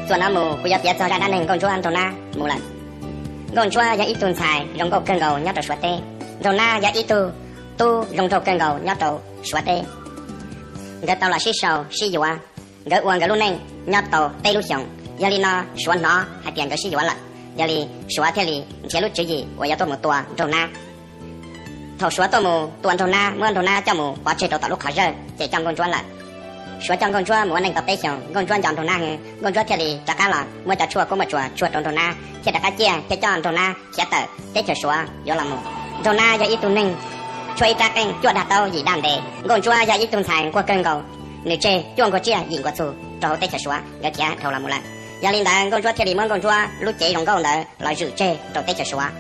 Tuaj no mus kuv yuav piav txog zaj dab neeg Nkauj Ntsuab nraug nab mus lawm. Nkauj Ntsuab yog ib tug ntxhais zoo nkauj kawg nkaus nyob rau Suav teb. Nraug nab yog ib tug tub zoo nraug kawg nkaus nyob rau Suav teb. Nkawd tau los sib sau sib yuav, nkawd ua nkawd lub neej nyob tau peb lub xyoos. Yog li no Suav hnov hais tias nkawd sib yuav lawm, yog li Suav thiaj li nrhiav lub tswv yim uas yuav tuaj mus tua nraug nab. Thaum Suav tuaj mus tua nraug nab, muab nraug nab coj mus pov tseg rau tom lub qhov zawj ces coj Nkauj Ntsuab lawm. Suav coj Nkauj Ntsuab mus ua neej tau peb xyoos, Nkauj Ntsuab nco nraug nab heev, Nkauj Ntsuab thiaj li rov qab los muab cov tshuaj kuab muaj tsuas tshuaj rau nraug nab thiab rov qab ciaj thiab coj nraug nab khiav tawm teb chaws Suav yuav los mus. Nraug nab yog ib tug neeg tshuaj ib rab qeej cuaj dag taub yim dag ntev. Nkauj Ntsuab yog ib tug ntxhais nquag kawg nkaus, nws tseg cuaj nkuag tsiaj yim nkuag txug rau hauv teb chaws Suav, nkawd khiav dhau los mus lawm. Yog li ntawd Nkauj Ntsuab thiaj li muab Nkauj Ntsuab lub cev zoo nkauj ntawd los zwm tseg rau teb chaws Suav,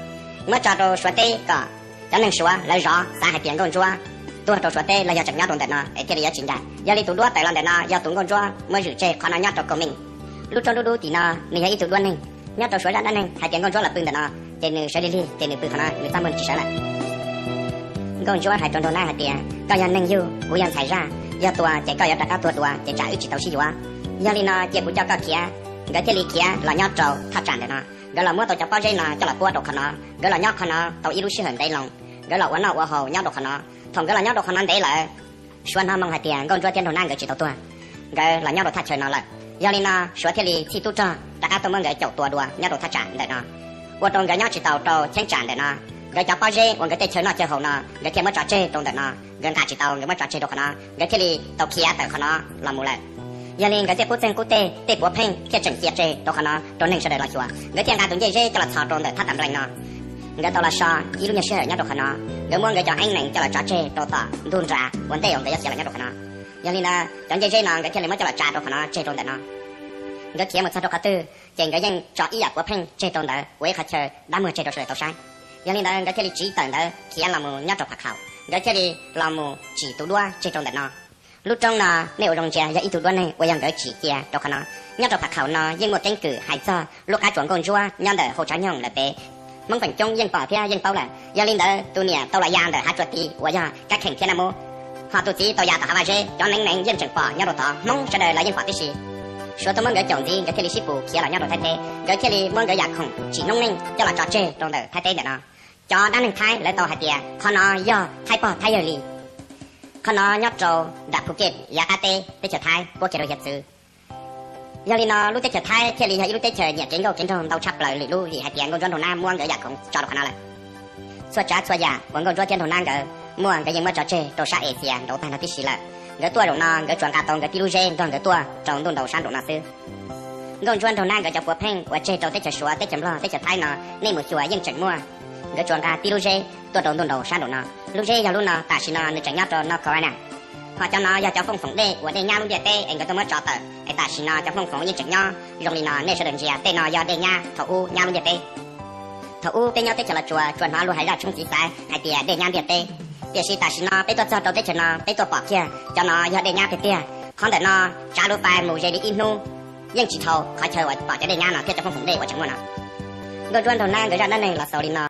muab tso rau Suav teb kom cov neeg Suav lawv zov xav hais tias Nkauj Ntsuab tuag rau Suav teb los yog tseem nyob rau ntawm no es thiaj li yuav tsis ncaim. Yog li tus duab tawm los ntawm no yog tus Nkauj Ntsuab muab zwm tseg qhov no nyob rau Kau Meej. Lub roob dub dub tim no nws yog ib tug duab neeg, nyob rau Suav zaj dab neeg hais tias Nkauj Ntsuab los pw ntawm no ces nws sawv lig lig ces nws pw qhov no nws txaj muag tsis sawv lawm. Nkauj Ntsuab hais rau nraug nab hais tias, koj yog neeg yug, kuv yog ntxhais zaj, yog tua ces koj yuav rov qab tuag dua ces tsam wb tsis tau sib yuav. Yog li no cia kuv coj koj khiav. Nkawd thiaj li khiav los nyob rau thaj tsam ntawm no. Nkawd los muab tau cov pob zeb no coj los puab rau qhov no. Nkawd los nyob qhov no tau ib lub sij hawm ntev loo, nkawd los ua noj ua haus nyob rau qhov no. Thaum nkawd los nyob rau qhov no ntev lawm, Suav hnov moo hais tias Nkauj Ntsuab thiab nraug nab nkawd tsis tau tuag, nkawd los nyob rau thaj chaw no lawm. Yog li no Suav thiaj li txhij tub rog rov qab tuaj muab nkawd caum tua dua nyob rau thaj tsam ntawm no, ua rau nkawd nyob tsis tau rau cheeb tsam ntawm no. Nkawd cov pob zeb uas nkawd tej chaw noj chaw haus no nkawd thiaj muab tso tseg rau ntawm no, nkawd nqa tsis tau nkawd muab tso tseg rau qhov no, nkawd thiaj li tau khiav tawm qhov no los mus lawm. Yog li nkawd tej qub txeeg qub teg tej puav pheej thiaj tseem cia tseg rau qhov no rau neeg sawv daws los xyuas, nkawd thiaj nqa tus ncej zeb coj los txhos rau ntawm thaj tam nplees no. Nkawd tau los so ib lub nyuag sij hawm nyob rau qhov no, nkawd muab nkawd cov eeb nees coj los tso tseg rau tom ntug nrad ua ntej uas nkawd yuav khiav los nyob rau qhov no. Yog li ntawd cov ncej zeb no nkawd thiaj li muab coj los tsa rau qhov no tseg rau ntawm no. Nkawd khiav mus txog rau qhov twg ces nkawd yeej tso ib yam puav pheej tseg rau ntawd ua ib qhov chaw dab muag tseg rau sawv daws tau saib. Yog li ntawd nkawd thiaj li tsiv tawm ntawd khiav los mus nyob rau Pham Khaum, nkawd thiaj li los mus tsim tus duab tseg rau ntawm no. Lub roob no nej ua zoo ntsia yog ib tug duab neeg uas yog nkawd tsim cia rau qhov no. Nyob rau Pham Khaum no yeej muaj keeb kwm hais txog lub qab tsuas Nkauj Ntsuab nyob ntawm hauv tsav nyoog lawm pem. Hmoob feem coob yeej pom thiab yeej paub lawm. Yog li ntawd tus niam tau los ya ntawm hav tsuas ti uas yog Kab Kheem thiab Naj Mub, ho tus txiv tau ya tom hav vaj zeb, cov neeb nees yeej tseem pom nyob rau tod, Hmoob sawv daws los yeej pom tib si. Suav tuaj muab nkawd caum ntxiv nkawd thiaj li sib pus khiav los nyob rau Thaib teb, nkawd thiaj li muab nkawd yam khoom tsim noob neej coj los tso tseg rau ntawm Thaib teb ntawm no. Cov dab neeg Thaib lawv tau hais tias qhov no yog Thaib pog Thaib yawg li. Qhov no nyob rau nram Phuket yav qab teb teb chaws Thaib puab kiag rau hiav txwv. Yog li no lub teb chaws Thaib thiaj li yog ib lub teb chaws nyiam kev nkauj kev nraug ntau tshaj plaws lwm lub vim hais tias Nkauj Ntsuab nraug nab muab nkawd yam khoom tso rau qhov no lawm. Txhua tsav txhua yam uas Nkauj Ntsuab thiab nraug nab nkawd muaj nkawd yeej muab tso tseg rau sab Asia nraud tag no tib si lawm. Nkawd tuaj zaum no nkawd tsuas nqa tau nkawd tib lub zeb nrog nkawd tuaj rau ntuj nraud sab nraum no xwb. Nkauj Ntsuab nraug nab nkawd cov puav pheej uas tseg rau teb chaws Suav teb chaws Nplog teb chaws Thaib no, nej mus xyuas yeej tseem muaj. Nkawd tsuas nqa tib lub zeb tuaj rau ntuj nraud sab nraum no. Lub zeb yog lub no tam sim no nws tseem nyob rau North Carolina. Ho cov no yog cov fooj foom dej uas dej nyab lub ntiaj teb es nkawd tuaj muab tso tawm es tam sim no cov fooj foom yeej tseem nyob zoo li no. Nej sawv daws ntsia, tej no yog dej nyab thaum ub nyab lub ntiaj teb. Thaum ub peb nyob teb chaws Los Tsuas tsuas hnov luag hais zaj tshoob txiv xaiv hais tias dej nyab ntiaj teb, tiam sis tam sim no peb tuaj txog rau teb chaws no peb tuaj pom kiag cov no yog dej nyab tiag tiag. Qhov ntawm no tsav lub pais mus ze li ib hnub yeej tsis dhau qhov chaw uas pom cov dej nyab no thiab cov fooj foom dej uas tseem muaj no. Nkauj Ntsuab nraug nab nkawd zaj dab neeg los xaus li no.